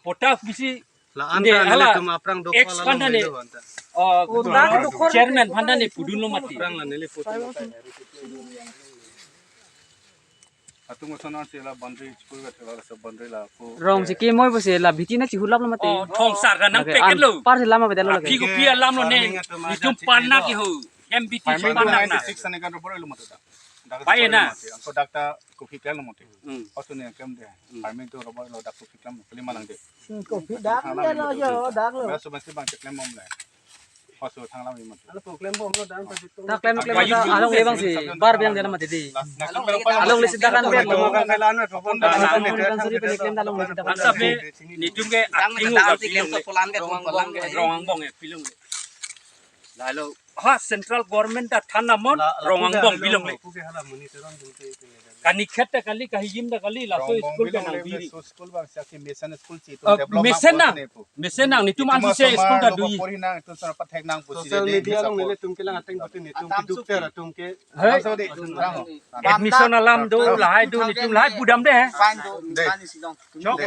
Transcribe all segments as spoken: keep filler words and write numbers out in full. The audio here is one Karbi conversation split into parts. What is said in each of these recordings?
Pota bisi La ande, anta neli hala, tum aphrang dokok ex la phan long tane, neli anta. Oh, dak dokok chairman phan tane pudunlo mati. Aphrang la neli pudunlo. Atung koson si la boundary, school ka thela sa boundary la ko. Rong si ke moi bo si la B T na chihulap lo mati. Oh, thong sar ka nang lake peket lo. An par si lama bedalo lake. Aphi kopi alam lo ne. Itum pan na ke ho. M B T si pan na na. Six ane kan robor lo mati ta. Bai na. Ko dak ta kopi klan lo mati. Hmm. Oso ne kem de. Hmm. Farming to robor lo dak kopi klan lo. Kali malang de. Hmm, kopi dak lo yo, dak lo. Ba so mesti bang keklem bom le. Oso thang lam imat. Alo ko klem bom lo dan pa jitu. Ta klem klem ta along le bang si bar biang dalam mati di. Along le sida kan biang. Along le sida kan. Asa pe netum ke ating dam si klem ta polan ke, polan ke. Rong angbong e pilung. Lalo ha central government ta than namon la, la rong angbong bilong le. Kanikhet ta kali, kahijim ta kali, laso school ke nang biri. School bang si mission school si. Oh, develop mission nang. Mesen nang, netum ansi se school ta dui. Pori nang, itum sana pathek nang pusi social media along nelitum kelang ateng pati netum kiduk ter atum ke. Hei. Laso de, rang. Admission alam do, lahai do, netum lahai pudam de. Fine do. De. Chok.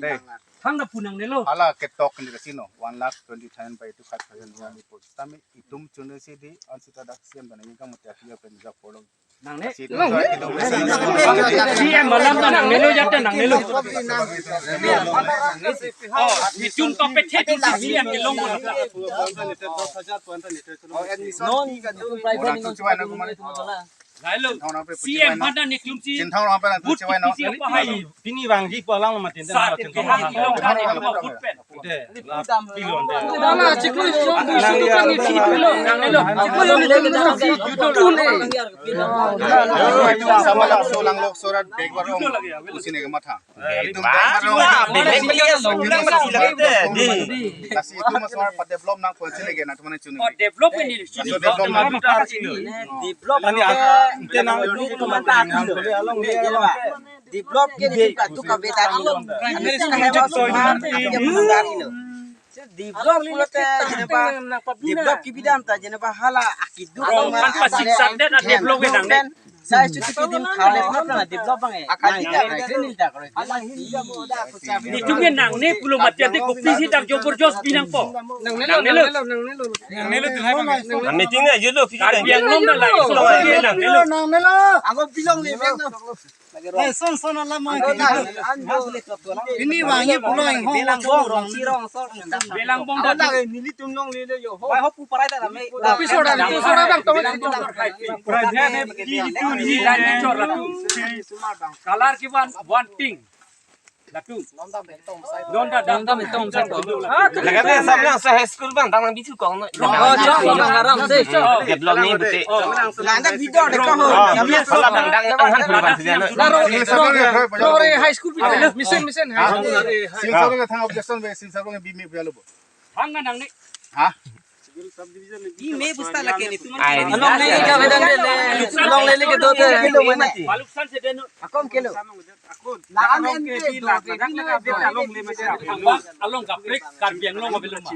De. Thang na pu nangnelo. Hala ketok ni kasino, one lakh twenty thousand by two five thousand one report. Tame itum chune si di, ansi ta dak C M dan ni kang mati akia pen jak polong. Nangne. C M alam ta nangnelo, jat ta nangnelo. Oh, itum to pethe tu C M kelong mo. Non, itum private non. Lailo. C M mana netum si. But kisi apa hai? Pini bang ji palang ma tin. Sa te pihak ilong kari ma good pen. Ala chiklo islong tu sudu kan ni chiklo. Nangnelo. Chiklo yo ni chiklo si juto le. Sama lang so lang lok sorat backward ong. Usi ne ke matha. Itum backward ong. Kasi itum asmar pa develop nang ko sini ke na teman chunu. Oh, develop ini. So develop nang. Develop ani ke ante nang itum teman ta along le along. Develop ke ni ka tu ka beta ilo. Ani sa hewa sumar ke mundar ilo. Develop pulote jeneba develop kibidam ta jeneba hala akiduk. Rong kan pasik sat det a develop ke nangne. Sa isu tu kidim khale na develop bang e. Akali ta kre nil ta kre. Netum ke nangne pulo mati ante kopi si dak jobor jos pinang po. Nangnelo, nangnelo, nangnelo. Nangnelo tu hai bang. Meeting na julo. Karbi Anglong na lai. Nangnelo, nangnelo. Ako bilong le bang. Eh, son son alam mo. Ini wangji pulo inghong belang bong rong si rong so. Belang bong da. Nelitum nong le le yo. Wai ho pu parai da me. Tapi sora tu sora bang tong. Private ki tu ni dan chor la tu. Color ki one, one thing. La tu. Non da dam dam tong sa to. Lagate samlang sa high school bang tang bisu kong no. Oh, chok bang aram se. Develop ni bute. Landa video de ko. Oh, salam dang dang ang han pura bang sejana. Laro laro high school bi mission mission high school. Silsar ke thang objection be silsar ke bimi bialo bo. Thang na nangne. Ha? Bimi busta lake netum. Ai, along le ke beda le. Along le le ke do te. Maluksan se denu. Akom kelo. Lahan ente do ke di la de along le mesti along kaprek Karbi Anglong abilong ma.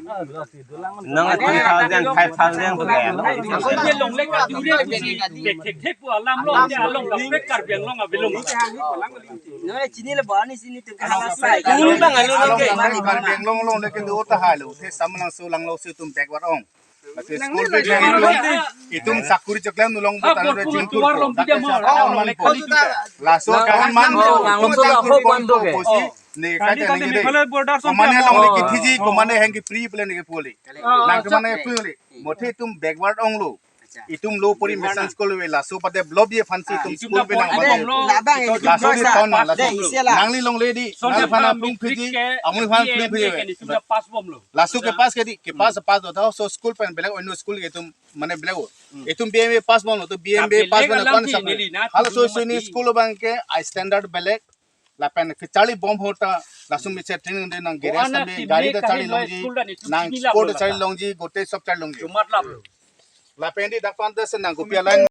Nang three thousand, five thousand to kaya. Along le along le ka dure bisi. Thek thek thek pu alam lo ante along kaprek Karbi Anglong abilong. No chini le bani chini tu ka hala sai. Along bang along ke. Karbi Anglong along le ke do ta halo. The samlang so lang lo si itum backward ong. Lasi school bag itum, itum sakuri cheklem nulong bo tanu re chingkur ko. Dak ke sakuri man ko. Laso kawan man ko. Itum chingkur ko. Ne kaja ne de. Komane along le kithiji, komane hang ke free plan ke poli. Nang komane free le. Mothe itum backward ong lo. Itum lo pori mission school ve laso pa develop ye aphan si itum school ve nang. Laso ke ton laso. Nangli long le di. Nang aphan plung phiji, amul aphan plung phiji. Laso ke pass ke di, ke pass pass do tha, so school pen belek onno school ke itum mane belek o. Itum B M A pass bomlo, to B M A pass bomlo kon sa. Halaso sini school bang ke a standard belek, lapen ke charli bom hota, laso mi setting de nang gere sambe gari ta charli longji, nang sport charli longji, gote sob charli longji. Lapen di dak pan ta se nang kopi alam.